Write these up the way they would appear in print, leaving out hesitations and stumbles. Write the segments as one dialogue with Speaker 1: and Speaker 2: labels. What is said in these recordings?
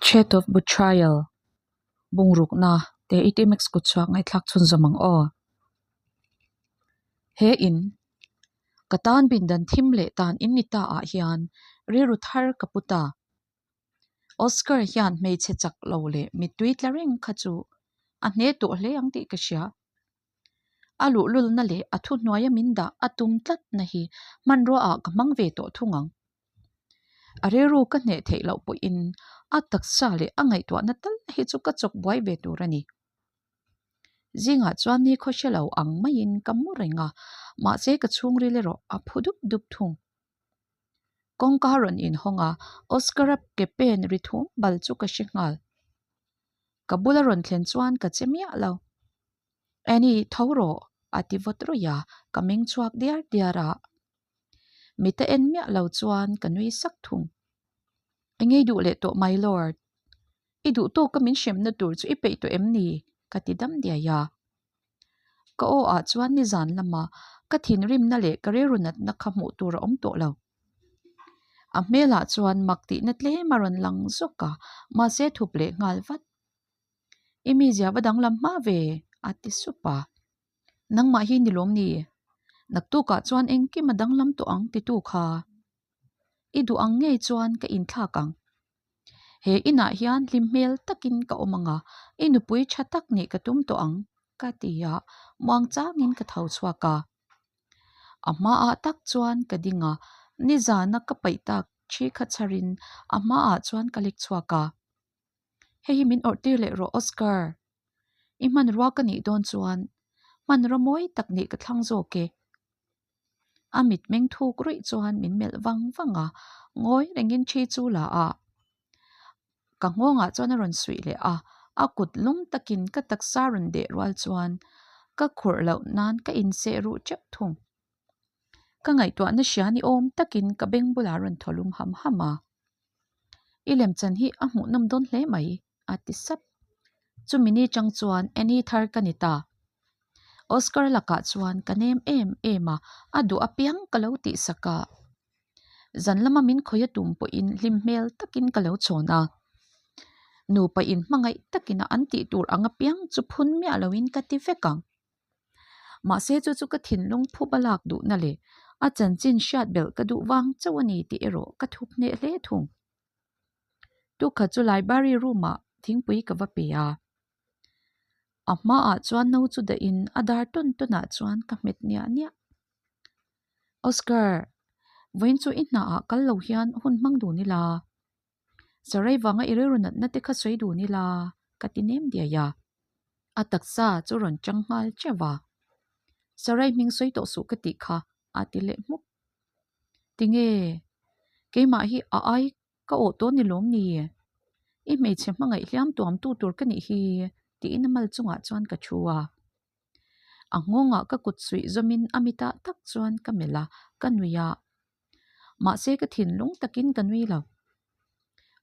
Speaker 1: Threat of Betrayal, Bungrukna, te i TMX kutchhuak ngaihthlak chhunzawm ang aw. He in, ka tan bindan thim leh tan in ni ta ah hian rilru thar ka pu ta. Oscar hian hmeichhe chak lo leh mittui tla reng kha chu a hne tawh hle ang tih ka hria. A luhlulna leh a thuhnuaia min dah a tum tlatna hi hmanrua ah ka hmang ve tawh thung ang. A rilru ka hneh theih loh pawhin a taksa leh a ngaihtuahna tal hi chu ka chawk buai ve tur a ni. Zingah chuan ni khaw hre lo ang maiin ka mu reng a, mahse ka chhungril erawh a phu dup dup thung. Kawngka rawn inhawng a, Oscar-a ke pen ri thum bal chu ka hre nghal. Ka bula rawn thlen chuan ka che miah lo. Annie, tho rawh, a ti vawt rawih a, ka meng chhuak diar diar a. Mita en miah lo chuan ka nui sak thung. Engei duh leh tawh my lord? I duh tawka min hremna tur chu i peih tawh em ni? ka ti dam diai a. Ka aw ah chuan nizan lama ka thinrimna leh ka rilru natna kha hmuh tur a awm tawh lo. A hmelah chuan mak tihna tlem a rawn lang zawk a, mahse thup leh nghal vat. I mizia va danglam hma ve, a ti sup a. Nangmah hi ni lawm ni? Naktukah chuan engkim a danglam tawh ang titu kha. I duh ang ngei chuan ka inthlak ang. He inah hian hlim hmel takin ka awm ang a, i nupui tha tak nih ka tum tawh ang, ka ti a, muang changin ka tho chhuak a. A hmaah tak chuan ka ding a, nizana ka paih tak thi kha chharin a hmaah chuan ka lek chhuak a. Hei hi min awrh tir leh rawh Oscar. I hmanrua ka nih dawn chuan hmanraw mawi tak nih ka thlang zawk e. A mitmeng thuk ruih chuan min melh vang vang a, ngawi rengin thi chu la a. Ka nghawngah chuan a rawn suih leh a, a kut lum takin ka taksa rawn deh rual chuan ka khurh loh nan ka inseh ruh teuh thung. Ka ngaihtuahna hria ni awm takin ka beng bulah a rawn thaw lum ham ham a. I lemchan hi a hmuhnawm dawn hle mai, a ti sap. Chumi ni chang chuan Annie thar ka ni ta. Oscar lakah chuan ka nem em em a, a duh apiang ka lo tihsak a. Zan lama min khawih a tum pawhin hlim hmel takin ka lo chhawn a. Nupa inhmangaih takin a an tih tur ang apiang chu phun miah loin ka ti vek ang. Mahse chu chu ka thinlung phup a lak duhna leh a chanchin hriat belh ka duh vang chauh a ni tih erawh ka thup hneh hle thung. Tukhat chu library room ah thingpui ka va pe a. A hmaah chuan no chu dahin a dar tawn tawn ah chuan ka hmet niah niah. Oscar, vawiin chu i hnaah kal lo hian hun hmang dun ila. Sarai vanga i rilru natna te kha sawi dun ila ka ti nem diai a. A taksa chu rawn chang nghal teuh a. Sarai hming sawi tawh suh ka tih kha a ti leh hmuk. Tinge? Keimah hi a ai ka awh tawh ni lawm ni? I hmeichhe hmangaih hliam tuam tu tur ka nih hi tiin a mal chungah chuan ka thu a. A nghawngah ka kut suih zawmin a mitah tak chuan ka melh a, ka nui a. Mahse ka thinlung takin ka nui lo.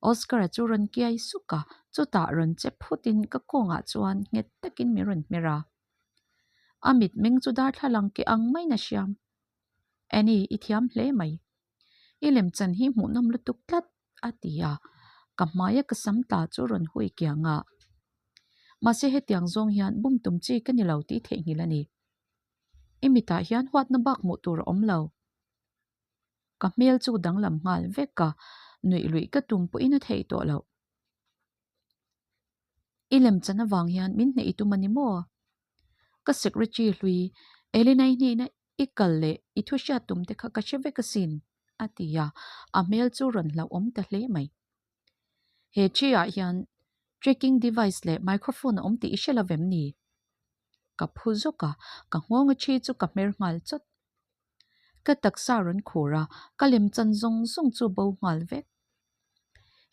Speaker 1: Oscar-a chu rawn kiai suk a, chutah rawn che phutin ka kawngah chuan nghet takin min rawn hmer a. A mitmeng chu darthlalang ke ang maiin a hriam. Annie, i thiam hle mai. I lemchan hi hmuhnawm lutuk tlat, a ti a. Ka hmaia ka sam tla chu rawn hui kiang a. Mahse hetiang zawng hian bum tum chi ka ni lo tih theihnghilh a ni. I mitah hian huatna bak hmuh tur a awm lo. Ka hmel chu danglam nghal vek a, nuih luih ka tum pawhin a theih tawh loh. I lemchan avang hian min hneih i tum a ni maw? Ka secretary hlui Elinai hnihna i kal leh i thu hriat tum te kha ka hre vek asin, a ti a, a hmel chu rawn hlauhawm ta hle mai. He thi ah hian tracking device leh microphone a awm tih i hre lo vem ni? Ka phu zawk a, ka nghawnga thi chu ka hmer nghal chawt. Ka taksa rawn khur a, ka lemchan zawng zawng chu bo nghal vek.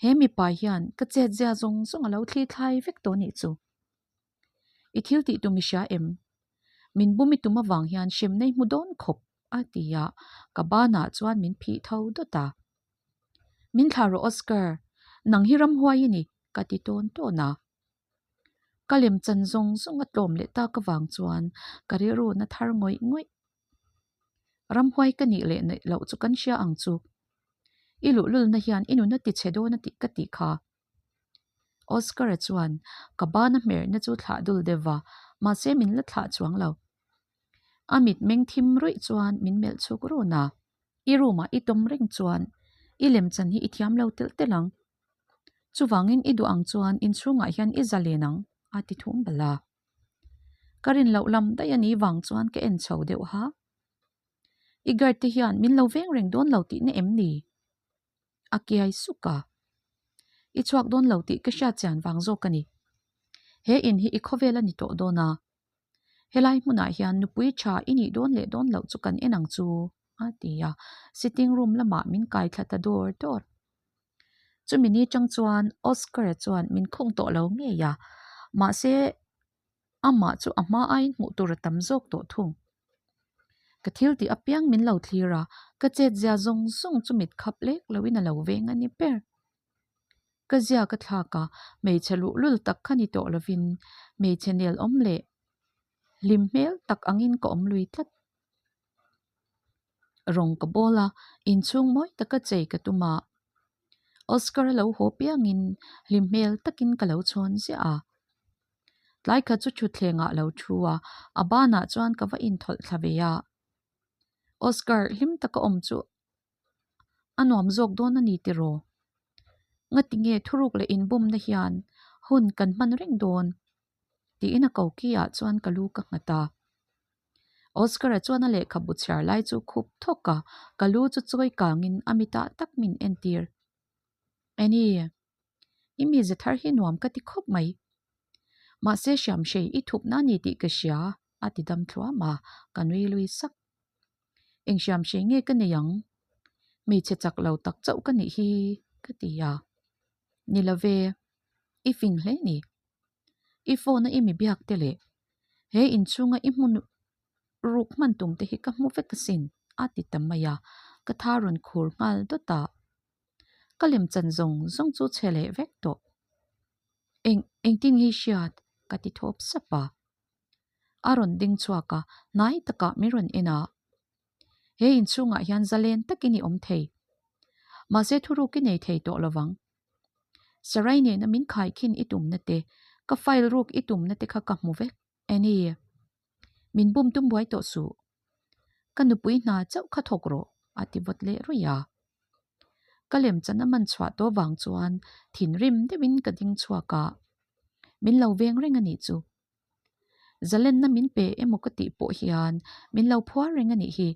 Speaker 1: He mipa hian ka chetzia zawng zawng a lo thli thlai vek tawh nih chu. I thil tih tum i hria em? Min bum i tum avang hian hremna i hmu dawn khawp, a ti a, ka banah chuan min phih tho dawt a. Min thlah rawh Oscar, nang hi ramhuai i ni, ka ti tawn tawn a. Ka lemchan zawng zawng a tlawm leh tak avang chuan ka rilru na thar ngawih ngawih. Ramhuai ka nih leh neih loh chu kan hria ang chu. I luhlulna hian i nuna tichhe dawn a tih ka tih kha. Oscar-a chuan ka bana hmerhna chu thlah dul deuh va, mahse min la thlah chuang lo. A mit meng thim ruih chuan min melh chhuk run a. I room-ah i tawm reng chuan i lemchan hi i thiam lo telh telh ang. Chuvangin i duh ang chuan inchhungah hian i zalen ang, a ti thum bal a. Ka rin loh lam daih a nih vang chuan ka en chho deuh ha. I guard te hian min lo veng reng dawn lo tihna em ni? A kiai suk a. I chhuak dawn lo tih ka hriat chian vang zawk a ni. He in hi i khawvel a ni tawh dawn a. Helai hmunah hian nupui tha i nih dawn leh dawn loh chu kan en ang chu, a ti a. Sitting room lamah min kai thla ta dawr dawr. Chumi ni chang chuan Oscar-a chuan min khawng tawh lo ngei a, mahse amah chu a hma aiin hmuh tur a tam zawk tawh thung. Ka thil tih apiang min lo thlir a, ka chetzia zawng zawng chu mit khap lek loin a lo veng a ni ber. Ka zia ka thlak a, hmeichhe luhlul tak kha ni tawh lovin hmeichhe nel awm leh hlim hmel tak angin ka awm lui tlat. Rawng ka bawl a, inchhung mawi taka chei ka tum a. Oscar a lo haw piangin hlim hmel takin ka lo chhawn ziah a. Tlai khat chu thutthleng ah lo thu a, a banah chuan ka va inthawlh thla ve a. Oscar hlim taka awm chu a nuam zawk dawn a ni tiraw? Ngati nge thuruk leh inbumna hian hun kan hman reng dawn? Tiin a koki ah chuan ka lu ka nghat a. Oscar-a chuan a lehkhabu chhiar lai chu khup thawk a, ka lu chu chawi kangin a mitah tak min entir. Annie, i mize thar hi nuam ka ti khawp mai. Mahse hriamhrei i thupna a ni tih ka hria, a ti dam thluam a, ka nui lui sak. Eng hriamhrei nge ka nei ang? Hmeichhe chak lo tak chauh ka nih hi, ka ti a. Ni lo ve, i fing hle ni. I phone a i mi biak te leh he inchhunga i hmun ruk hman tum te hi ka hmu vek asin a ti ta mai a, ka tha rawn khur nghal dawt a. Ka lemchan zawng zawng chu chhe leh vek tawh. Eng engtin nge i hriat? ka ti thawp sap a. A rawn ding chhuak a, hnai takah min rawn en a. He inchhungah hian zalen takin i awm thei. Mahse thuruk i nei thei tawh lovang. Sarai nena min khaikhin i tumna te, ka file ruk i tumna te kha ka hmu vek. Annie, min bum tum buai tawh suh. Ka nupui hna chauh kha thawk rawh, a ti vawt leh ruih a. Ka lemchan a man chhuah tawh vang chuan thinrim deuhin ka ding chhuak a, min lo veng reng a nih chu. Zalenna min pe emaw ka tih pawh hian min lo phuar reng a nih hi.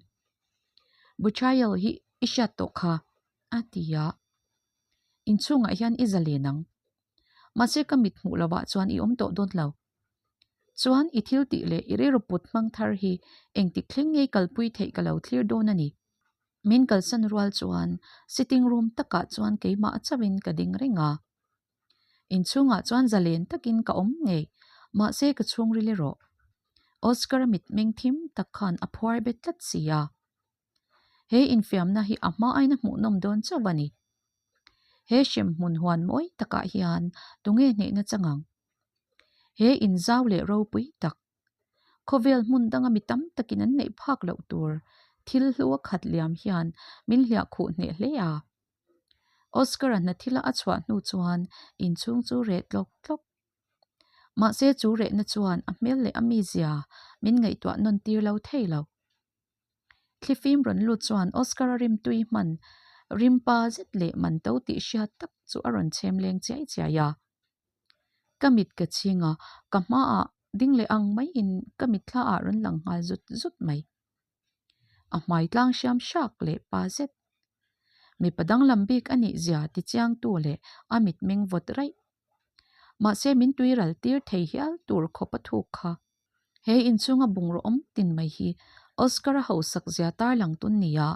Speaker 1: Betrayal hi i hriat tawh kha, a ti a. Inchhungah hian i zalen ang. Mahse ka mit hmuh lovah chuan i awm tawh dawn lo. Chuan i thil tih leh i rilru put hmang thar hi engtik thleng ngei kalpui theih ka lo thlir dawn a ni. Min kalsan rual chuan sitting room takah chuan keimah chauhin ka ding reng a. Inchhungah chuan zalen takin ka awm ngei, mahse ka chhungril erawh Oscar-a mitmeng thim tak khan a phuar bet tlat si a. He infiamna hi a hma aina hmuhnawm dawn chauh a ni. He hremhmun huan mawi takah hian tunge hnehna chang ang? He inzau leh ropui tak, khawvel hmun danga mi tam takin an neih phak loh tur thil hlu a khat liam hian min hliah khuh hneh hle a. Oscar-a hna thila a chhuah hnu chuan inchhung chu reh tlawk tlawk. Mahse chu rehna chuan a hmel leh a mizia min ngaihtuah nawn tir lo thei lo. Thlifim rawn lut chuan Oscar-a rimtui hman rimpa zet leh man to tih hriat tak chu a rawn chhem leng chiai chiai a. Ka mit ka chhing a, ka hmaah ding leh ang maiin ka mitthla ah rawn lang nghal zut zut mai. A hmai tlang hriam hrak leh pa zet. Mipa danglam bik a nih zia ti chiangtu leh a mitmeng vawt raih. Mahse min tui ral tir thei hial tur khawp a thuk kha. He inchhunga bungraw awm tin mai hi Oscar-a hausak zia tarlang tun nia.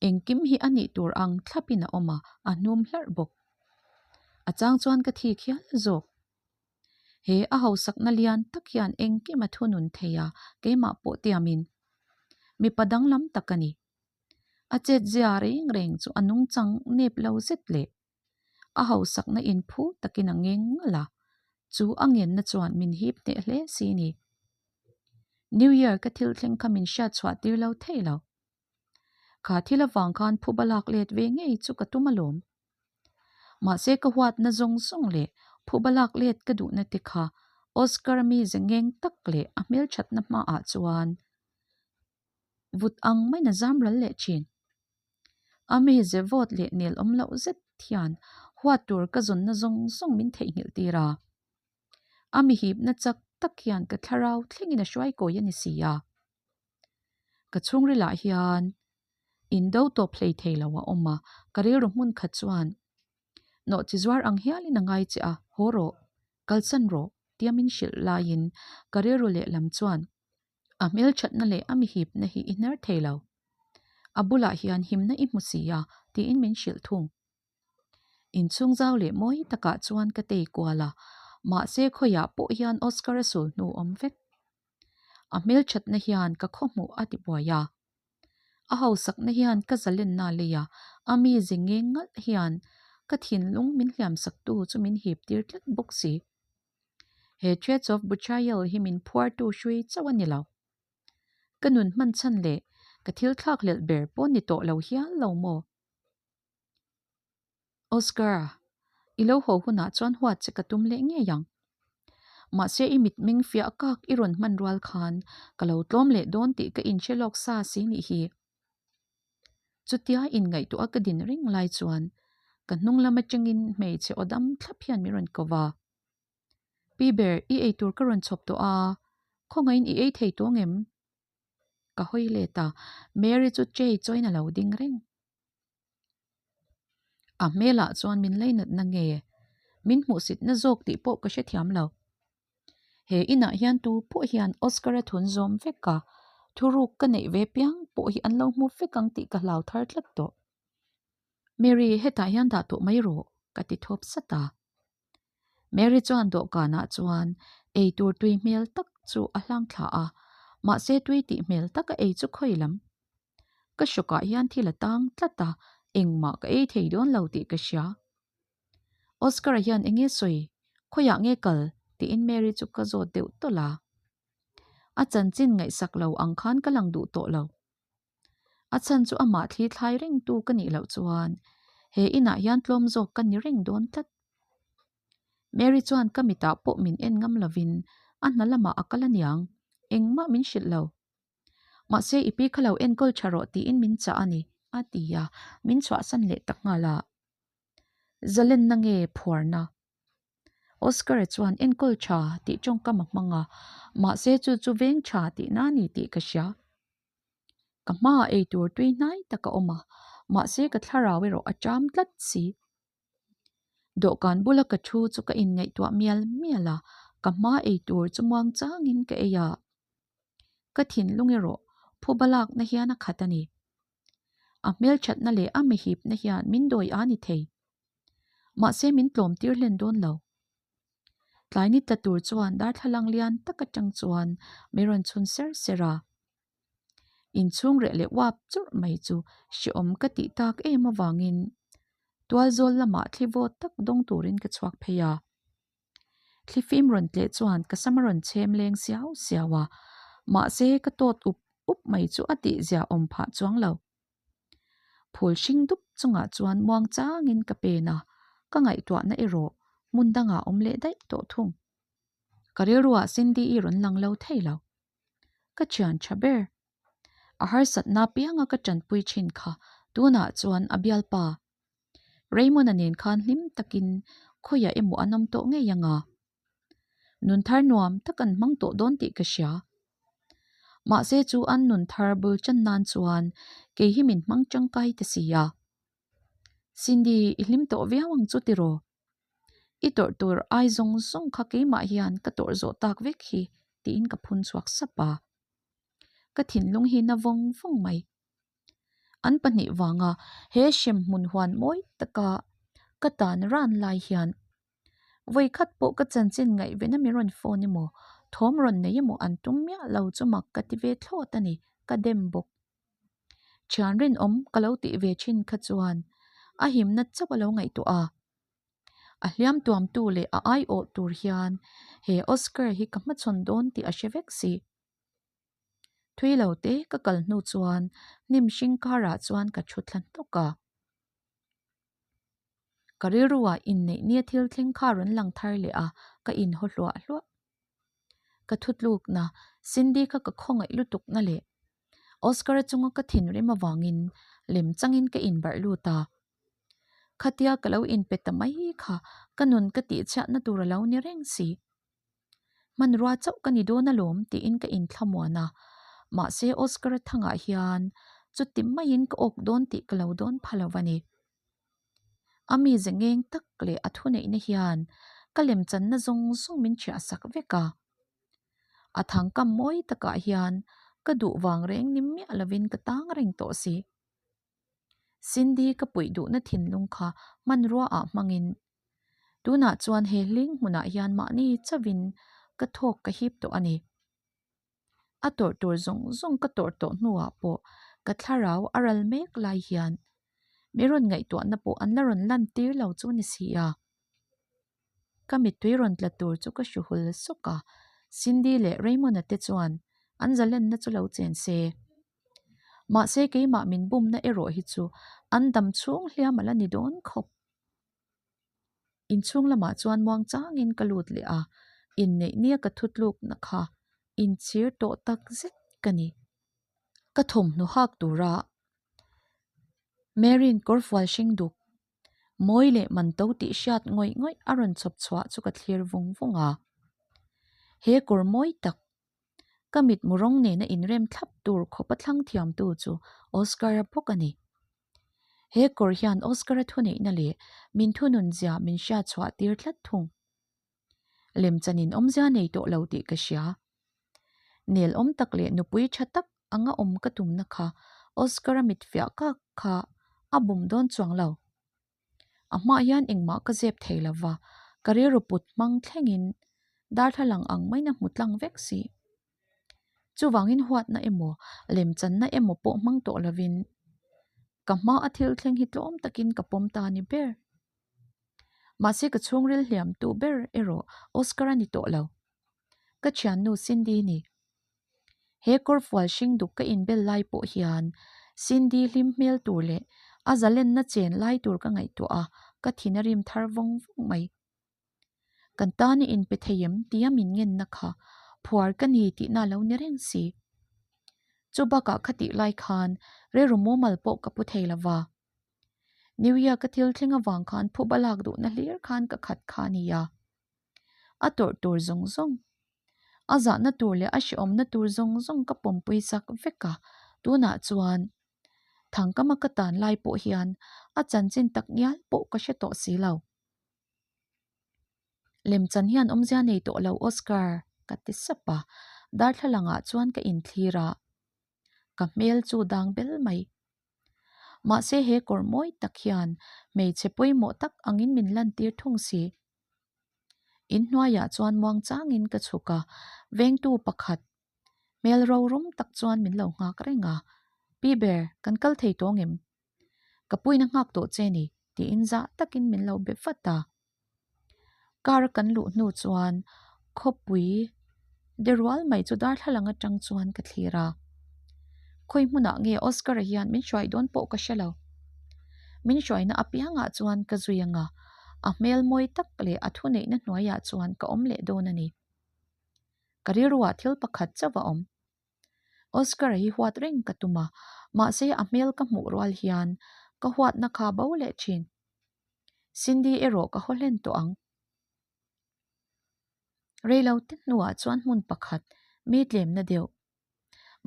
Speaker 1: Engkim hi a nih tur ang thlapin a awm a, a hnum hlarh bawk. A chang chuan ka thik hial zawk. He a hausakna lian tak hian engkim a thunun thei a, keimah pawh tiamin mipa danglam tak a ni. A chetzia reng reng chu a nungchang nep lo zet leh a hausakna inphu takin a ngeng ngalh a, chu a ngenna chuan min hip hneh hle si ni. New Year ka thil thleng kha min hriat chhuah tir lo thei lo. Kha thil avang khan phuba lak let ve ngei chu ka tum alawm. Mahse ka huatna zawng zawng leh phuba lak let ka duhna te kha Oscar-a mize ngeng tak leh a hmelthatna hmaah chuan vut ang maiin a zam ral leh thin. A mize vawt leh nel awm loh zet hian huat tur ka zawnna zawng zawng min theihnghilh tir a. A mihipna chak tak hian ka thlarau thlengin a hruai kawi a ni si a. Ka chhungrilah hian indo tawp hlei thei lo a awm a, ka rilru hmun khat chuan nawhchi zuar ang hialin a ngai che a, haw rawh, kalsan rawh tia min hrilh laiin ka rilru lehlam chuan a hmelthatna leh a mihipna hi i hnar thei lo. A bulah hian himna i hmu si a tiin min hrilh thung. Inchhung zau leh mawi takah chuan ka tei kual a, mahse khawiah pawh hian Oscar-a sul hnu awm vek. A hmelthatna hian ka khawhmuh a ti buai a. A hausakna hian ka zalenna a lei a, a mize ngeng ngalh hian ka thinlung min hliamsaktu chu min hip tir tlat bawk si. He Threads of Betrayal hi min phuartu hrui chauh a ni lo. Ka nun hman chhan leh ka thil thlakhlelh ber pawh ni tawh lo hial lo maw? Oscar, i lo haw hunah chuan huat che ka tum leh ngei ang. Mahse i mitmeng fiah kak i rawn hman rual khan ka lo tlawm leh dawn tih ka inhre lawk sa si nih hi. Chutia inngaihtuah ka din reng lai chuan ka hnung lam atangin hmeichhe aw dam thlap hian min rawn ko va. Pi ber, i eitur ka rawn chhawp tawh a, khawngaihin i ei thei tawh ngem? Ka hawi let a, Mary chu chei chawiin a lo ding reng. A hmelah chuan min leinatna nge? Min hmuhsitna zawk tih pawh ka hrethiam lo. He inah hian tu pawh hian Oscar-a thun zawm vek a, thuruk ka neih ve piang pawh hi an lo hmu vek ang tih ka hlau thar tlat tawh. Mary, hetah hian dah tawh mai rawh, ka ti thawp sat a. Mary chuan dawhkanah chuan ei tur tui hmel tak chu a hlang thla a, mahse tui tih hmel taka ei chu khawi lam. Ka hrawkah hian thil a tang tlat a, engmah ka ei thei dawn lo tih ka hria. Oscar-a hian eng nge sawi, khawiah nge kal? tiin Mary chu ka zawt deuh tawlh a. A chanchin ngaihsak lo ang khan ka lang duh tawh lo. A chhan chu amah thli thlai rengtu ka nih loh chuan he inah hian tlawm zawk ka ni reng dawn tlat. Mary chuan ka mitah pawh min en ngam lovin a hna lamah a kal aniang, engmah min hrilh lo. Mahse i pi kha lo enkawl tha rawh tiin min chah a ni, a ti a, min chhuahsan leh tak nghal a. Zalenna nge phuarna? Oscar-a chuan enkawl tha tih tawngkam a hmang a, mahse chu chu veng tha tihna a ni tih ka hria. Ka hmaah eitur tui hnai tak a awm a, mahse ka thlarau erawh a ṭam tlat si. Dawhkan bula ka thu chu ka inngaihtuah mial mial a, ka hma eitur chu muang changin ka ei a. Ka thinlung erawh phuba lakna hian a khat a ni. A hmelthatna leh a mihipna hian min dawi a ni thei. Mahse min tlawm tir hlen dawn lo. Tlai ni tla tur chuan darthlalang lian tak atang chuan min rawn chhun ser ser a. Inchhung reh leh uap churh mai chu hrehawm ka tih tak em avangin tualzawl lamah thli vawt tak dawng turin ka chhuak phei a. Thli fim rawn tleh chuan ka sam a rawn chhem leng siau siau a, mahse ka tawt up up mai chu a tihzia awm phah chuang lo. Phul hring dup chungah chuan muang changin ka pen a, ka ngaihtuahna erawh hmun dangah awm leh daih tawh thung. Ka rilruah Cindy-i rawn lang lo thei lo. Ka thian tha ber. A harsatna pianga ka tanpui thin kha tunah chuan a bialpa. Raymond-a nen khan hlim takin khawiah emaw an awm tawh ngei anga. Nun thar nuam tak an hmang tawh dawn tih ka hria. Mahse chu an nun thar bul chan nan chuan kei hi min hmang tangkai ta si a. Cindy, i hlim tawh viau ang chu tiraw? I tawrh tur ai zawng zawng kha keimah hian ka tawrh zawh tak vek hi tiin ka phun chhuak sap a. Ka thinlung hi na vawng vawng mai. An pahnih vanga he hremhmun huan mawi taka ka tan ran lai hian vawi khat pawh ka chanchin ngaihven a mi rawn phone emaw thawm rawn nei emaw an tum miah lo chu mak ka ti ve thlawt a ni, ka dem bawk. Thian rinawm ka lo tih ve thin kha chuan a himna chauh a lo ngaihtuah a. A hliam tuamtu leh a aiawh tur hian he Oscar hi ka hmachhawn dawn tih a hre vek si. Thui lo te ka kal hnu chuan hnim hring karah chuan ka thu thla hnawk a. Ka rilruah inneih nia thil thleng kha rawn lang thar leh a, ka inhaw hluah hluah. Ka thutlukna, Cindy kha ka khawngaih lutukna leh Oscar-a chunga ka thinrim avangin lem changin ka inbarh lut a. Khatia ka lo inpe ta mai kha ka nun ka tihchhiatna tur a lo ni reng si. Hmanrua chauh ka ni dawn alawm tiin ka inthlamuan a, mahse Oscar-a thangah hian chuti maiin ka awk dawn tih ka lo dawn pha lo a ni. A mize ngeng tak leh a thuneihna hian ka lemchanna zawng zawng min ṭhiah sak vek a. A thangkam mawi takah hian ka duh vang reng ni miah lovin ka tang reng tawh si. Cindy ka puih duhna thinlung kha hmanrua ah hmangin tunah chuan he hling hmunah hian mahni chauhin ka thawk ka hip tawh a ni. A tawrh tur zawng zawng ka tawrh tawh hnuah pawh ka thlarau a ral mek lai hian mi rawn ngaihtuahna pawh an la rawn lan tir lo chu ni si a. Ka mittui rawn tla tur chu ka hru hul sawk a, Cindy leh Raymond-a te chuan an zalenna chu lo chen se. Mahse keimah min bumna erawh hi chu an dam chhung hliam a la ni dawn khawp. Inchhung lamah chuan muang changin ka lut leh a, inneih nia ka thutlukna kha inchhir tawh tak zet ka ni. Ka thawmhnaw hak tura Mary'n kawrfual hring duk Mawi leh man to tih hriat ngawih ngawih a rawn chhawp chhuah chu ka thlir vung vung a. He kawr mawi tak, ka mitmu rawng nena inrem thlap tur khawp a thlang thiamtu chu Oscar-a bawk a ni. He kawr hian Oscar-a thuneihna leh min thunun zia min hriat chhuah tir tlat thung. Lemchanin awmzia nei tawh lo tih ka hria. Nel awm tak leh nupui tha tak anga awm ka tumna kha Oscar-a mit fiah kak kha a bum dawn chuang lo. A hmaah hian engmah ka zep thei lo va, ka rilru put hmang thlengin darthlalang ang maiin a hmu tlang vek si. Chuvangin huatna emaw, lemchanna emaw pawh hmang tawh lovin ka hma a thil thleng hi tlawm takin ka pawm ta a ni ber. Mahse ka chhungril hliam tu ber erawh Oscar a ni tawh lo. Ka thiannu Cindy ni. He kawrfual hring duk ka inbel lai pawh hian Cindy hlim hmel tur leh a zalenna chen lai tur ka ngaihtuah a, ka thin a rim thar vawng vawng mai. Kan tan i inpe thei em tia min ngenna kha phuar ka ni tihna a lo ni reng si. Chu bakah khatih lai khan rilru mumal pawh ka pu thei lova. New York-a thil thleng avang khan phuba lak duhna hlir khan ka khat kha a ni a. A tawrh tur zawng zawng, a zahna tur leh a hrehawmna tur zawng zawng ka pawmpui sak vek a, tunah chuan Thangkama ka tan lai pawh hian a chanchin tak ngial pawh ka hre tawh si lo. Lemchan hian awmzia nei tawh lo Oscar ka ti sap a, darthlalangah chuan ka inthlir a, ka hmel chu dang bel mai. Mahse he kawr mawi tak hian hmeichhe pawimawh tak angin min lantir thung si. Inhnuaiah chuan muang changin ka chhuk a, vengtu pakhat hmel rorum tak chuan min lo nghak reng a, Pi ber, kan kal thei tawng em? Ka puina nghak tawh che ni, tiin zah takin min lo be vat a. Car a kan luh hnu chuan khawpui de rual mai chu darthlalang atang chuan ka thlir a. Khawi hmunah nge Oscar-a hian min hruai dawn pawh ka hre lo. Min hruaina apiangah chuan ka zui anga, a hmel mawi tak leh a thuneihna hnuaiah chuan ka awm leh dawn a ni. Ka rilruah thil pakhat chauh a awm. Oscar-a hi huat reng ka tum a, mahse a hmel ka hmuh rual hian ka huatna kha bo leh thin. Cindy erawh ka haw hlen tawh ang. Reilo te hnuah chuan hmun pakhat mi tlemna deuh.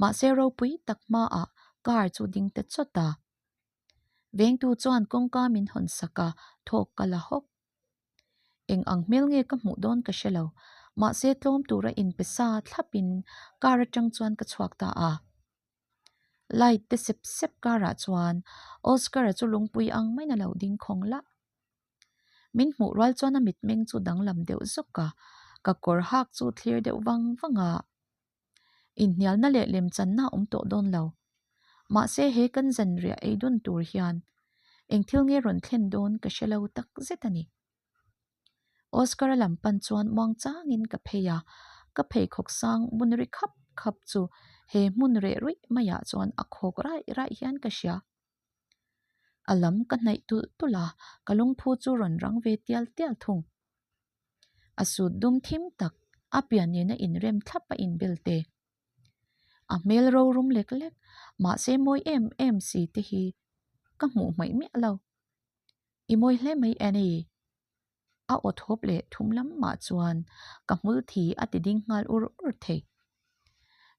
Speaker 1: Mahse ropui tak hmaah car chu ding ta chawt a. Vengtu chuan kawngka min hawn sak a, thawk ka la hawk. Eng ang hmel nge ka hmuh dawn ka hre lo. Mahse tlawm tura inpe sa thlapin car atang chuan ka chhuak ta a. Light te sep sep karah chuan Oscar-a chu lungpui ang maiin a lo ding khawng lah. Min hmuh rual chuan a mitmeng chu danglam deuh zawk a, ka kawr hak chu thlir deuh vang vang a. Inhnialna leh lemchanna a awm tawh dawn lo. Mahse he kan zanriah ei dun tur hian eng thil nge rawn thlen dawn ka hre lo tak zet a ni. Oscar-a lam pan chuan muang changin ka phei a, ka pheikhawk sang bun ri khap khap chu he hmun reh ruih maiah chuan a khawk raih raih hian ka hria. A lam ka hnaih tulh tulh a, ka lungphu chu rawn rang ve tial tial thung. A sut dum thim tak, a pian nena inrem thlap a inbel te. A hmel rorum lek lek, mahse mawi em em si te hi ka hmuh hmaih miah lo. I mawi hle mai Annie. A aw thawp leh thum lam mah chuan ka hmul thi a ti ding nghal ur ur thei.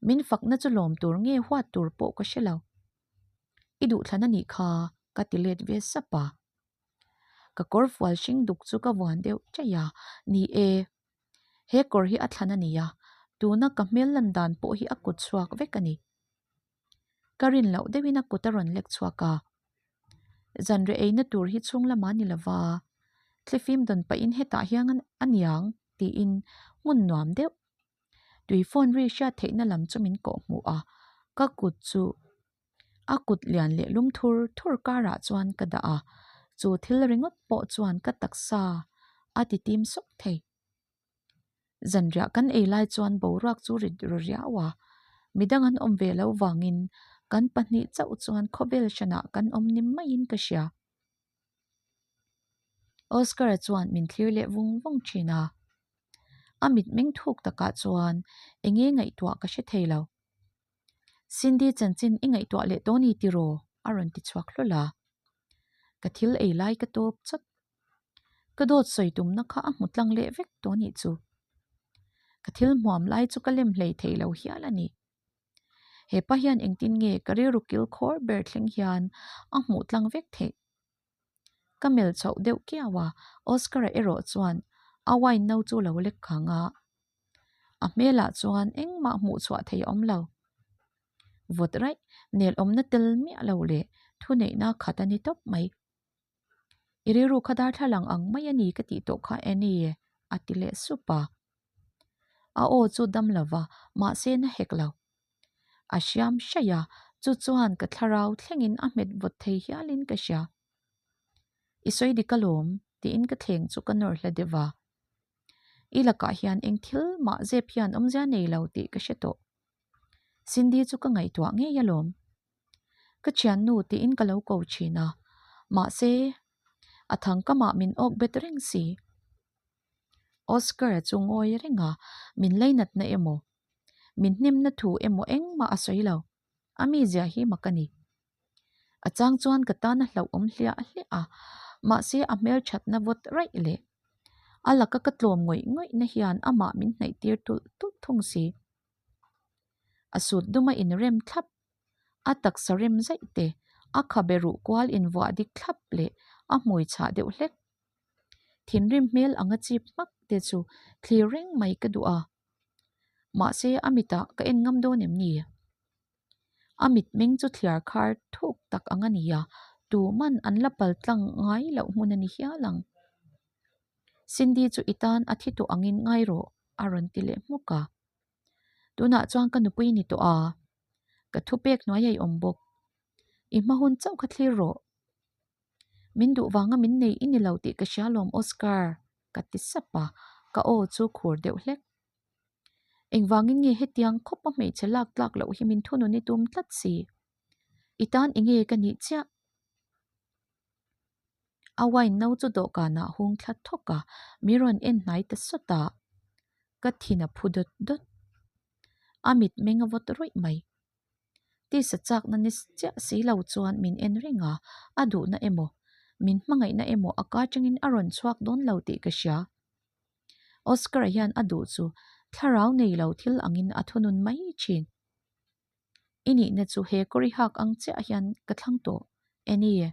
Speaker 1: Min fakna chu lawm tur nge huat tur pawh ka hre lo. I duhthlan a nih kha ka ti let ve sap a. Ka kawr fual hring duk chu ka vuan deuh chaih a, ni e, he kawr hi a thlan a ni a, tuna ka hmel lan dan pawh hi a kut chhuak vek a ni. Ka rin loh deuhin a kut a rawn lek chhuak a, zanriah eina tur hi chhung lamah ni lova, thlifim dawn pahin hetah hian a niang tiin hmun nuam deuh. Tui phone ri hriat theihna lam chu min kawh hmuh a, ka kut chu a kut lian leh lum thur thur karah chuan ka dah a, chu thil ringawt pawh chuan ka taksa a ti tim sawk thei. Zanriah kan ei lai chuan boruak chu rit ru riau a, midang an awm ve loh vangin kan pahnih chauh chuan khawvel hranah kan awm ni maiin ka hria. Oscar-a chuan min thlir leh vung vung thin a, a mitmeng thuk takah chuan enge ngaihtuah ka hre thei lo. Cindy chanchin i ngaihtuah leh tawh ni tiraw? a rawn ti chhuak hlawlh a. Ka thil ei lai ka tawp chawt. Ka dawt sawi tumna kha a hmu tlang leh vek tawh nih chu. Ka thil hmuam lai chu ka lem hlei thei lo hial a ni. Hepa hian engtin nge ka rilru kil khawr ber thleng hian a hmuh tlang vek theih? Ka melh chhoh deuh kiau a, Oscar-a erawh chuan a wine no chu lo lek khang a. A hmelah chuan engmah hmuh chhuah thei a awm lo. Vawt raih, nel awmna tel miah lo leh thuneihna khat a ni tawp mai. I rilru kha darthlalang ang mai a ni ka tih tawh kha Annie a ti leh sup a. A aw chu dam lo va, mahse na hek lo. A hriam hraih a, chu chuan ka thlarau thlengin a hmet vawt thei hialin ka hria. I sawi dik alawm tiin ka thleng chu ka nawr hla deuh va. I lakah hian eng thil mah zep hian awmzia nei lo tih ka hre tawh. Cindy chu ka ngaihtuah ngei alawm. Ka thiannu tiin ka lo ko thin a, mahse a thangkamah min awk bet reng si. Oscar-a chu ngawi reng a, min lainatna emaw, min hnemna thu emaw engmah a sawi lo. A mizia hi mak a ni. A chang chuan ka tan a hlauhawm hliah hliah a, mahse a hmelthatna vawt raih leh a laka ka tlawm ngawih ngawihna hian amah min hnaih tir tulh tulh thung si. A sut duma inrem thlap, a taksa rem zaih te, a khabe ruh kual invuah dik thlap leh a hmui chhah deuh hlek. Thinrim hmel anga chip hmak te chu thlir reng mai ka duh a, mahse a mitah ka en ngam dawn em ni? A mitmeng chu thliar khar thuk tak ang a ni a, tuman an la pal tlang ngai loh hmun a ni hial ang. Cindy chu i tan a thi tawh angin ngai rawh a rawn ti leh hmuk a. Tunah chuan ka nupui ni tawh a, ka thupek hnuai a i awm bawk. I hma hun chauh kha thlir rawh. Min duh vanga min nei i ni lo tih ka hria lawm Oscar ka ti sap a, ka aw chu khur deuh hlek. Engvangin nge hetiang khawpa hmeichhe lak tlak loh hi min thunun i tum tlat si? I tan enge ka nih chiah? A wine no chu dawhkanah hung thla thawk a, mi rawn en hnai ta sawt a, ka thin a phu dawt dawt. A mitmeng a vawt rawih mai. Tisa chakna ni chiah si lo chuan min en reng a, a duhna emaw, min hmangaihna emaw a ka atangin a rawn chhuak dawn lo tih ka hria. Oscar-a hian a duh chu thlarau nei lo thil angin a thunun mai thin. I nihna chu he kawri hak ang chiah hian ka thlang tawh, Annie,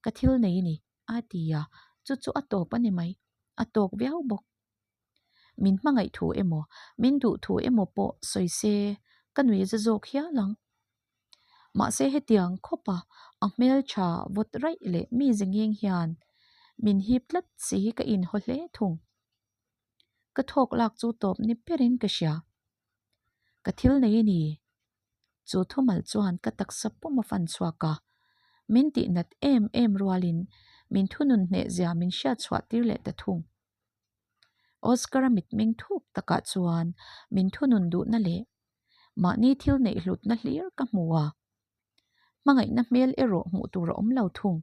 Speaker 1: ka thil nei i ni, a ti a, chu chu a tawp a ni mai, a tawk viau bawk. Min hmangaih thu emaw, min duh thu emaw pawh sawi se ka nui za zawk hial ang. Mahse hetiang khawpa a hmeltha vawt raih leh mi zingeng hian min hip tlat si hi ka inhaw hle thung. Ka thawk lak chu tawp ni berin ka hria. Ka thil nei a ni. Chu thumal chuan ka taksa pum a fan chhuak a, min tihnat em em rualin min thunun hneh zia min hriat chhuah tir leh ta thung. Oscar-a mitmeng thuk takah chuan min thunun duhna leh mahni thil neih hlutna hlir ka hmu a, hmangaihna hmel erawh hmuh tur a awm lo thung.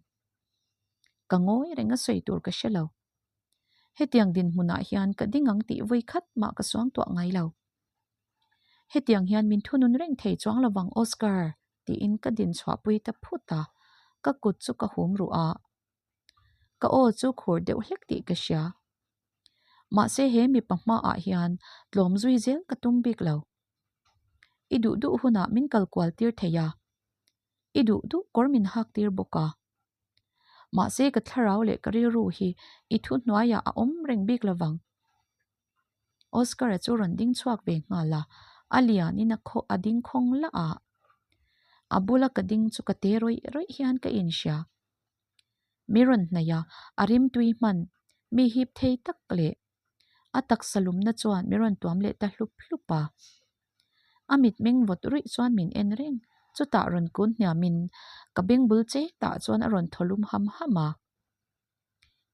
Speaker 1: Ka ngawi reng a sawi tur ka hre lo. Hetiang dinhmunah hian ka ding ang tih vawi khat mah ka suang tuah ngai lo. Hetiang hian min thunun reng thei chuang lovang Oscar tiin ka din chhuahpui ta phut a, ka kut chu ka hum ruh a. Ka aw chu khur deuh hlek tih ka hria. Mahse he mipa hmaah hian tlawm zui zel ka tum bik lo. I duh duh hunah min kal kual tir thei a, i duh duh kawr min hak tir bawk a. Mahse ka thlarau leh ka rilru hi i thu hnuaiah a awm reng bik lovang. Oscar-a chu rawn ding chhuak ve nghal a, a lianin a khaw a ding khawng lah a. A bula ka ding chu ka te rawih rawih hian ka inhria. Mi rawn hnaih a, a rimtui hman, mi hip thei tak leh a taksa lumna chuan mi rawn tuam leh ta hlup hlup a. A mitmeng vawt ruih chuan min en reng, chutah rawn kun hniamin ka beng bul che tah chuan a rawn thaw lum ham ham a.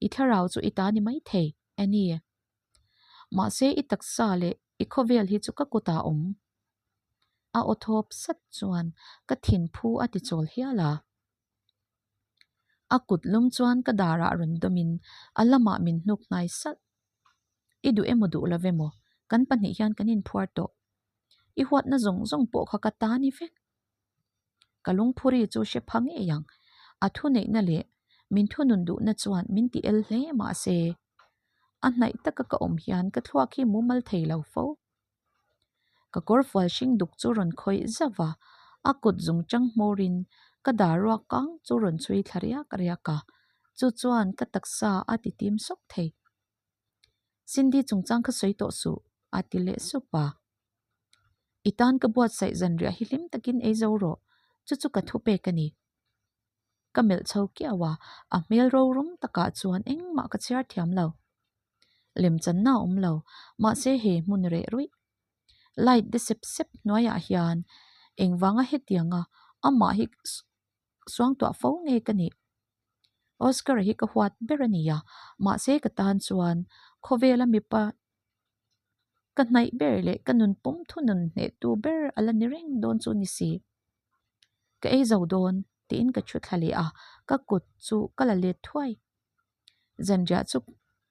Speaker 1: I thlarau chu i ta ni maithei, Annie. Mahse i taksa leh i khawvel hi chu ka kutah a awm. A aw thawp sat chuan ka thinphu a ti chawl hial a. A kut lum chuan ka darah rawn dawmin a lamah min hnuk hnai salh. I duh emaw duh lo emaw, kan pahnih hian kan inphuar tawh. I huatna zawng zawng pawh kha ka ta ni vek. Ka lungphuri chu hre pha ngei ang. A thuneihna leh min thunun duhna chuan min ti el hle mahse, a hnaih taka ka awm hian ka thluak hi mumal thei lo fo. Ka kawr fual hring duk chu rawn khawih zauh a, a kut zung chang hmawrin ka dar ruak kang chu rawn chhui thla riak riak a, chu chuan ka taksa a ti tim sawk thei. Cindy chungchang kha sawi tawh suh, a ti leh sup a. I tan ka buatsaih zanriah hi hlim takin ei zo rawh, chu chu ka thupek a ni. Ka melh chho kiau a, a hmel rorum takah chuan engmah ka chhiar thiam lo. Lemchanna a awm lo, mahse he hmun reh ruih. Light de sep sep hnuaiah hian engvanga hetianga amah hi suangtuah fo nge ka nih? Oscar-a hi ka huat ber a ni a, mahse ka tan chuan khawvela mipa ka hnaih ber leh ka nun pum thunun hnehtu ber a la ni reng dawn chu ni si. Ka ei zo dawn tiin ka thu thla leh a, ka kut chu ka la let thuai. Zanriah chu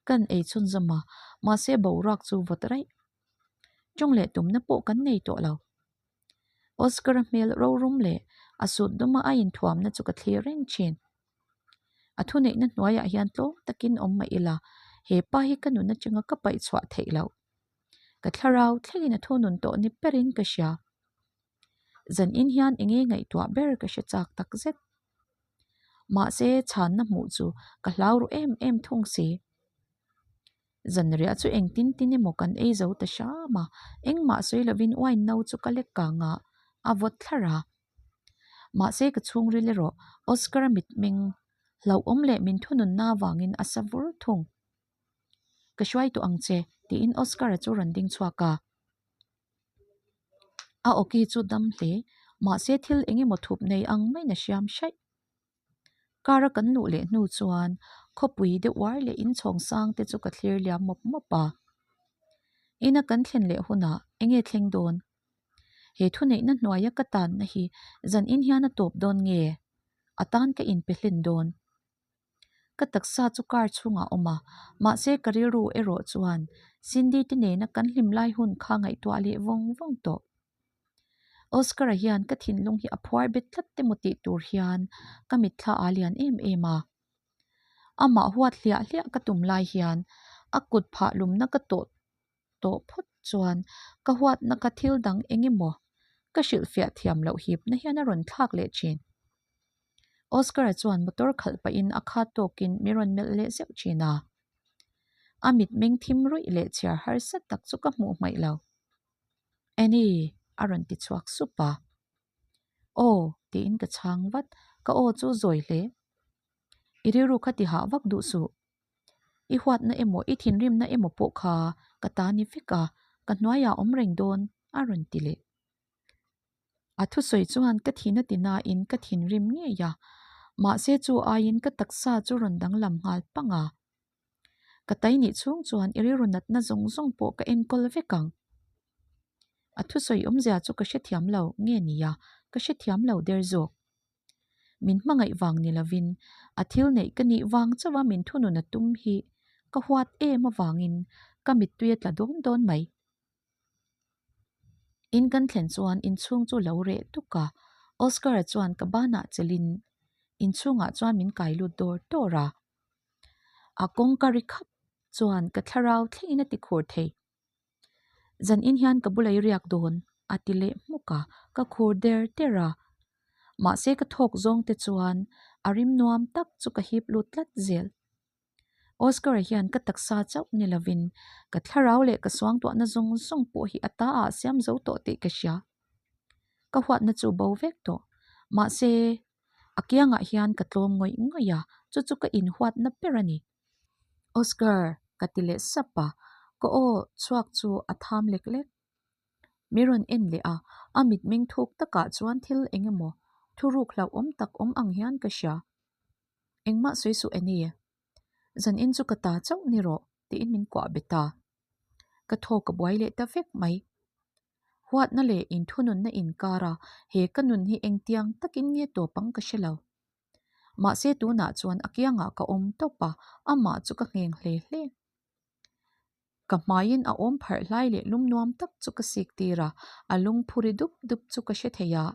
Speaker 1: kan ei chhunzawm a, mahse boruak chu vawt raih. Tawng leh tumna pawh kan nei tawh lo. Oscar-a hmel rorum leh a sut duma a inthuamna chu ka thlir reng thin. A thuneihna hnuaiah hian tlawm takin awm mah ila, he pa hi ka nun atanga ka paih chhuah theih loh. Ka thlarau thlengin a thunun tawh ni berin ka hria. Zanin hian eng nge ngaihtuah ber ka hre chak tak zet. Mahse, chhanna hmuh chu ka hlau ru em em thung si. Zanriah chu engtin tin emaw kan ei zo ta hram a, engmah sawi lovin wine no chu ka lek kang a, a vawt thlarh a. Mahse ka chhungril erawh Oscar-a mitmeng hlauhawm leh min thununna avangin a sa vur thung. Ka hruai tawh ang che, tiin Oscar-a chu rawn ding chhuak a. A awki chu dam hle, mahse thil eng emaw thup nei ang maiin a hriam hraih. Car a kan luh leh hnu chuan khawpui deuh uar leh inchhawng sang te chu ka thlir liam mawp mawp a. Ina kan thlen leh hunah eng nge thleng dawn? He thuneihna hnuaia ka tanna hi zan in hian a tawp dawn nge? A tan ka inpe hlen dawn. Ka taksa chu car chhungah a awm a, mahse ka rilru erawh chuan Cindy te nena kan hlim lai hun kha ngaihtuah leh vawng vawng tawh. Oscar-a hian ka thinlung hi a phuar bet tlat te maw tih tur hian ka mitthla a lian em em a. Amah huat hliah hliah ka tum lai hian a kut phah lumna ka tawh tawh phawt chuan ka huatna kha thil dang eng emaw ka hrilhfiah thiam loh hipna hian a rawn thlak leh thin. Oscar-a chuan motor khalh pahin a khat tawkin mi rawn melh leh zeuh thin a. A mitmeng thim ruih leh chhiar harsa tak chu ka hmuh hmaih lo. Annie! a rawn ti chhuak sup a. Aw! tiin ka chhang vat, ka aw chu zawi hle. I rilru kha ti hah vak duh suh. I huatna emaw i thinrimna emaw pawh kha ka ta ni vek a, ka hnuaiah awm reng dawn a rawn ti leh. A thusawi chuan ka thin a ti nain ka thinrim ngei a, mahse chu aiin ka taksa chu rawn danglam nghal pang a. Ka tai nih chhung chuan i rilru natna zawng zawng pawh ka enkawl vek ang. A thusawi awmzia chu ka hrethiam lo nge nia, ka hrethiam lo der zawk. Min hmangaih vang ni lovin a thil neih ka nih vang chauha min thunun a tum hi ka huat em avangin ka mittui a tla dawn dawn mai. In kan thlen chuan inchhung chu lo reh tuk a, Oscar-a chuan ka banah chelhin inchhungah chuan min kai lut dawr dawr a. A kawngka ri khap chuan ka thlarau thlengin a ti khur thei. Zan in hian ka bula i riak dawn a ti leh hmuk a, ka khur der der a. Mahse ka thawk zawng te chuan a rim nuam tak chu ka hip lut tlat zel. Oscar-a hian ka taksa chauh ni lovin ka thlarau leh ka suangtuahna zawng zawng pawh hi a ta ah siam zo tawh tih ka hria. Ka huatna chu bo vek tawh. Mahse a kiangah hian ka tlawm ngawih ngawih a, chu chu ka inhuatna ber a ni. Oscar, ka ti leh sap a, ka aw chhuak chu a tham lek lek. Mi rawn en leh a, a mitmeng thuk takah chuan thil eng emaw thuruk hlauhawm tak awm ang hian ka hria. Engmah sawi suh Annie, zan in chu ka ta chauh ni rawh tiin min kuah bet a. Ka thaw ka buai leh ta vek mai. Huatna leh inthununna inkara he ka nun hi engtiang takin nge tawp ang ka hre lo. Mahse tunah chuan a kiangah ka awm tawp a, amah chu ka ngheng hle hle. Ka hmaiin a awm pharh hlai leh lum nuam tak chu ka sik tir a, a lung phuri dup dup chu ka hre thei a.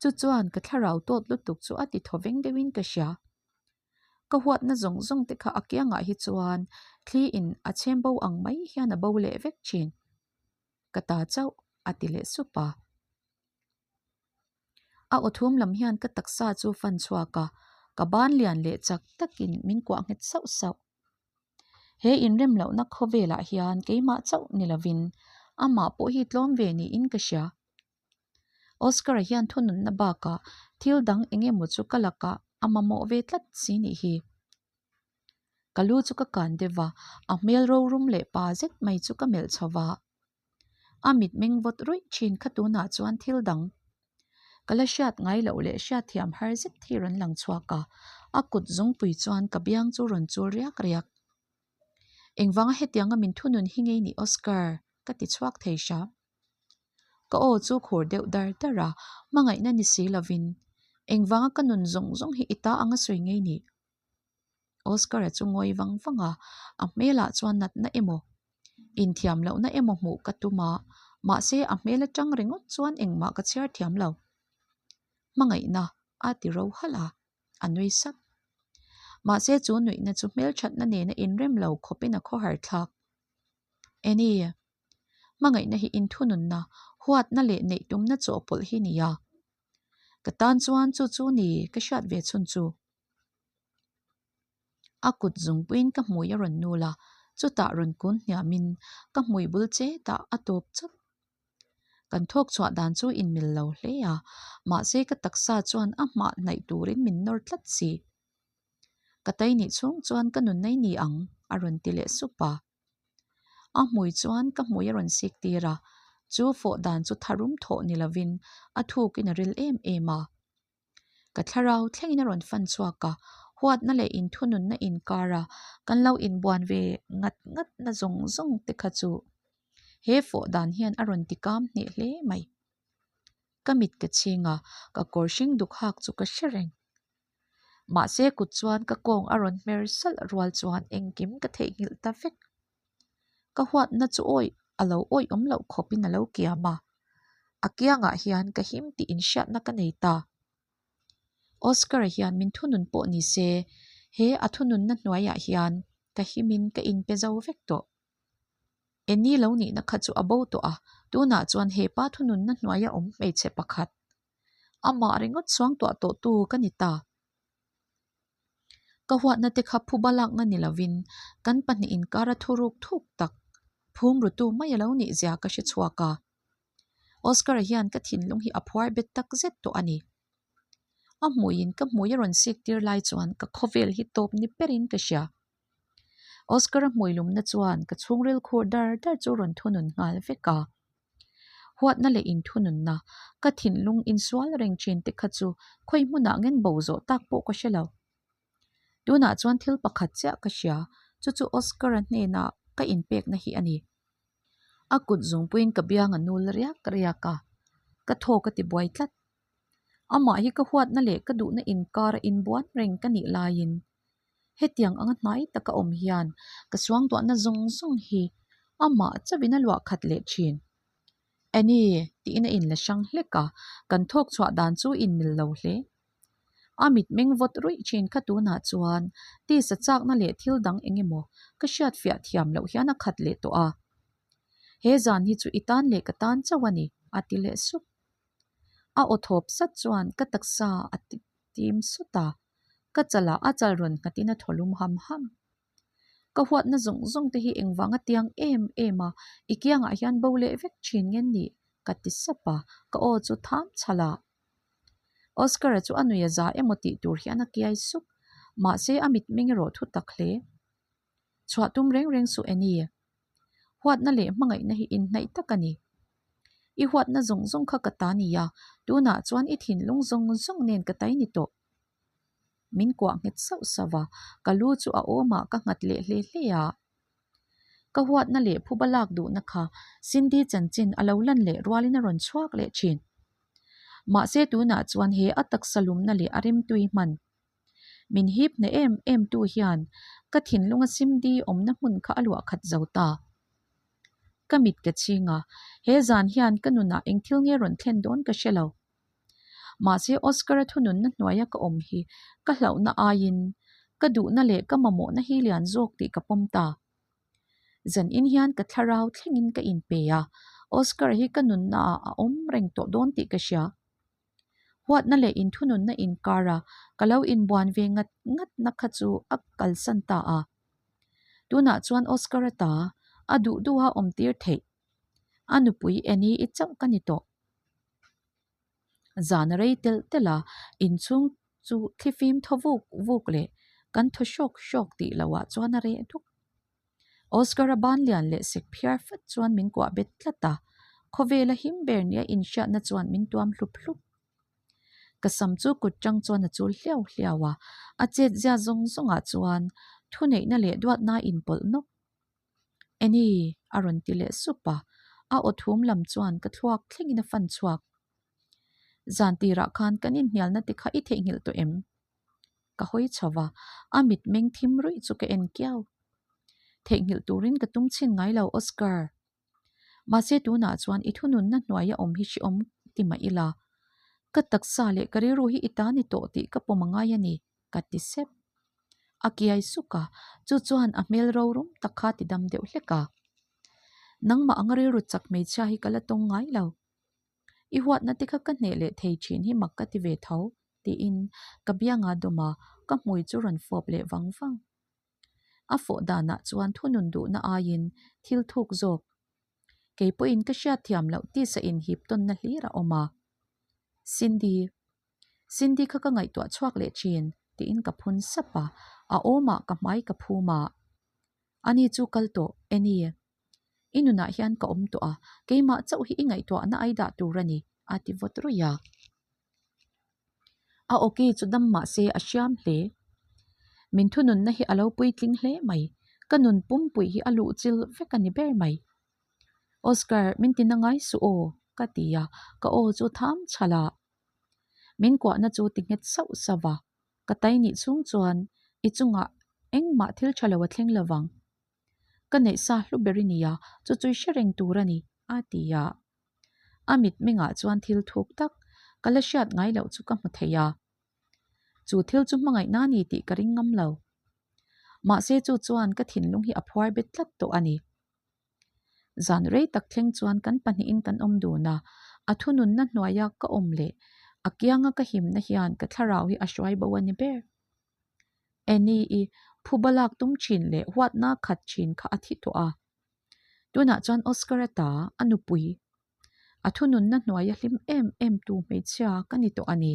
Speaker 1: Chu chuan ka thlarau tawt lutuk chu a ti thaw veng deuhin ka hria. Ka huatna zawng zawng te kha a kiangah hi chuan thli in a chhem bo ang mai hian a bo leh vek thin. Ka ta chauh a ti leh sup a. A aw thum lam hian ka taksa chu fan chhuak a, ka ban lian leh chak takin min kuah nghet sauh sauh. He inrem lohna khawvelah hian keimah chauh ni lovin amah pawh hi tlawm ve niin ka hria. Oscar-a hian thununna bakah thil dang eng emaw chu ka lakah a mamawh ve tlat si nih hi. Ka lu chu ka kan deuh a, a hmel rorum leh pa zet mai chu ka melh chho va. A mitmeng vawt ruih thin kha tunah chuan thil dang ka la hriat ngai loh leh hriatthiam har zet hi rawn lang chhuak a, a kut zungpui chuan ka biang chu rawn chul riak riak. Engvanga hetianga min thunun hi ngei ni Oscar? ka ti chhuak thei hram. Ka aw chu khur deuh dar dar a, hmangaihna ni si lovin engvanga ka nun zawng zawng hi i ta anga sawi ngei ni? Oscar-a chu ngawi vang vang a, a hmelah chuan natna emaw, inthiam lohna emaw hmuh ka tum a, mahse a hmel atang ringawt chuan engmah ka chhiar thiam lo. Hmangaihna a ti ro halh a, a nui sak. Mahse chu nuihna chu hmelthatna nena inrem lo khawpin a khawhar thlak. Annie, hmangaihna hi inthununna, huatna leh neih tumna chawhpawlh hi nia. Ka tan chuan chu chu ni ka hriat ve chhun chu. A kut zungpuiin ka hmui a rawn nul a, chutah rawn kun hniamin ka hmui bul chetah a tawp chawt. Kan thawk chhuah dan chu inmil lo hle a, mahse ka taksa chuan a hmah hnaih turin min nawr tlat si. Ka tai nih chhung chuan ka nun nei ni ang a rawn ti leh sup a. A hmui chuan ka hmui a rawn sik tir a, chu fawh dan chu tharum thawh ni lovin a thukin a ril em em a. Ka thlarau thlengin a rawn fan chhuak a, huatna leh inthununna inkar a kan lo inbuan ve ngat ngat na zawng zawng te kha chu he fawh dan hian a rawn ti kam hneh hle mai. Ka mit ka chhing a, ka kawr hring duk hak chu ka hre reng. Mahse kut chuan ka kawng a rawn hmer salh rual chuan engkim ka theihnghilh ta vek. Ka huatna chu awih a lo awih awm loh khawpin a lo kiam a, a kiangah hian ka him tih inhriatna ka nei ta. Oscar-a hian min thunun pawh ni se, he a thununna hnuaiah hian ka himin ka inpe zo vek tawh. Eni lo nihna kha chu a bo tawh a, tunah chuan he pa thununna hnuaia awm hmeichhe pakhat, amah ringawt suangtuah tawhtu ka ni ta. Ka huatna te kha phuba lakna ni lovin kan pahnih inkara thuruk thuk tak phum rutu mai a lo nih zia ka hre chhuak a. Oscar-a hian ka thinlung hi a phuar bet tak zet tawh a ni. A hmuiin ka hmui a rawn sik tir lai chuan ka khawvel hi tawp ni berin ka hria. Oscar-a hmui lumna chuan ka chhungril khur dar dar chu rawn thunun nghal vek a. Huatna leh inthununna, ka thinlung insual reng thin te kha chu khawi hmunah ngen bo zawh tak pawh ka hre lo. Tunah chuan thil pakhat chiah ka hria, chu chu Oscar-a hnenah ka inpekna hi a ni. A kut zungpuiin ka biang a nul riak riak a, ka thaw ka ti buai tlat. Amah hi ka huatna leh ka duhna inkara inbuan reng ka nih laiin hetiang anga hnai taka awm hian ka suangtuahna zawng zawng hi amah chauhin a luah khat leh thin. Annie tiin a inla hrang hlek a, kan thawk chhuah dan chu inmil lo hle. A mitmeng vawt ruih thin kha tunah chuan tisa chakna leh thil dang eng emaw ka hriat fiah thiam loh hian a khat leh tawh a. He zan hi chu i tan leh ka tan chauh a ni, a ti leh sup. A aw thawp sat chuan ka taksa a ti tim sawt a, ka chalah a chal rawn nghatin a thaw lum ham ham. Ka huatna zawng zawng te hi engvanga tiang em em a, i kiangah hian bo leh vek thin nge nih? ka ti sap a, ka aw chu tham chhalh a. Oscar-a chu a nui a za emaw tih tur hian a kiai sup, mahse a mitmeng erawh thu tak hle. Chhuah tum reng reng suh Annie. Huatna leh hmangaihna hi inhnaih tak a ni. I huatna zawng zawng kha ka ta nia, tunah chuan i thinlung zawng zawng nen ka tai ni tawh. Min kuah nghet sauh sauh a, ka lu chu a awmah ka nghat leh hle hle a. Ka huatna leh phuba lak duhna kha Cindy chanchin a lo lan leh rualin a rawn chhuak leh thin. Mahse tunah chuan he a taksa lumna leh a rimtui hman Min hip hne em em tu hian ka thinlunga Simdi awmna hmun kha a luah khat zo ta. Ka mit ka chhing a, he zan hian ka nunah eng thil nge rawn thlen dawn ka hre lo. Mahse Oscar-a thununna hnuaia ka awm hi ka hlauhna aiin ka duhna leh ka mamawhna hi lian zawk tih ka pawm ta. Zanin hian ka thlarau thlengin ka inpe a, Oscar-a hi ka nunnaah a awm reng tawh dawn tih ka hria. Huatna leh inthununna inkara ka lo inbuan ve ngat ngatna kha chu a kalsan ta a. Tunah chuan Oscar-a ta a duh duha awm tir theih. A nupui Annie i chauh ka ni tawh. Zan a rei telh telh a, inchhung chu thlifim thaw vuk vuk leh kan thaw hrawk hrawk tih lohah chuan a reh duk. Oscar-a ban lian leh sek phiar fat chuan min kuah bet tlat a, khawvela him ber nia inhriatna chuan min tuam hlup hlup. Ka sam chu kut tang chuan a chul hliau hliau a, a chet zia zawng zawngah chuan thuneihna leh duatna a inpawlh nawk. Annie! a rawn ti leh sup a, a aw thum lam chuan ka thluak thlengin a fan chhuak. Zan tirah khan kan inhnialna te kha i theihnghilh tawh em? Ka hawi chho va, a mitmeng thim ruih chu ka en kiau. Theihnghilh turin ka tum chhin ngai lo Oscar. Mahse tunah chuan i thununna hnuaia awm hi hrehawm ti mah ila, ka taksa leh ka rilru hi i ta ni tawh tih ka pawm a ngai a ni, ka ti sep. A kiai suk a, chu chuan a hmel rorum tak kha ti dam deuh hlek a. Nangmah anga rilru chak hmeichhia hi ka la tawng ngai lo. I huatna te kha ka hneh leh thei thin hi mak ka ti ve tho, tiin ka bianga dawm a, ka hmui chu rawn fawp leh vang vang. A fawh danah chuan thunun duhna aiin thil thuk zawk. Kei pawhin ka hriat thiam loh tisa inhip tawnna hlir a awm a. Cindy. Cindy kha ka ngaihtuah chhuak leh thin, tiin ka phun sap a, a awmah ka hmai ka phum a. Ani chu kal tawh, Annie. I nunah hian ka awm tawh a, keimah chauh hi i ngaihtuahna ai dah tur a ni, a ti vawt ruih a. A awki chu dam mah se a hriam hle. Min thununna hi a lo puitling hle mai, ka nun pumpui hi a luhchil vek a ni ber mai. Oscar, min ti na ngai suh aw, ka ti a, ka aw chu tham chhalh a. Min kuahna chu ti nghet sauh sauh a, ka tai nih chhung chuan i chungah engmah thil tha lo a thleng lo vang. Ka neih sa hlu ber i nia, chu chu i hre reng tur a ni, a ti a. A mitmengah chuan thil thuk tak ka la hriat ngai loh chu ka hmu thei a. Chu thil chu hmangaihna a ni tih ka ring ngam lo. Mahse chu chuan ka thinlung hi a phuar bet tlat tawh a ni. Zan rei tak thleng chuan kan pahnihin kan awm dun a, a thununna hnuaia ka awm leh a kianga ka himna hian ka thlarau hi a hruai bo a ni ber. Annie i phuba lak tum thin leh huatna khat thin kha a thi tawh a. Tunah chuan Oscar-a ta, a nupui, a thununna hnuaia hlim em em tu hmeichhia ka ni tawh a ni.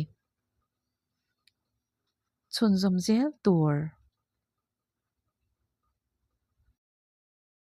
Speaker 1: Chhunzawm zel tur.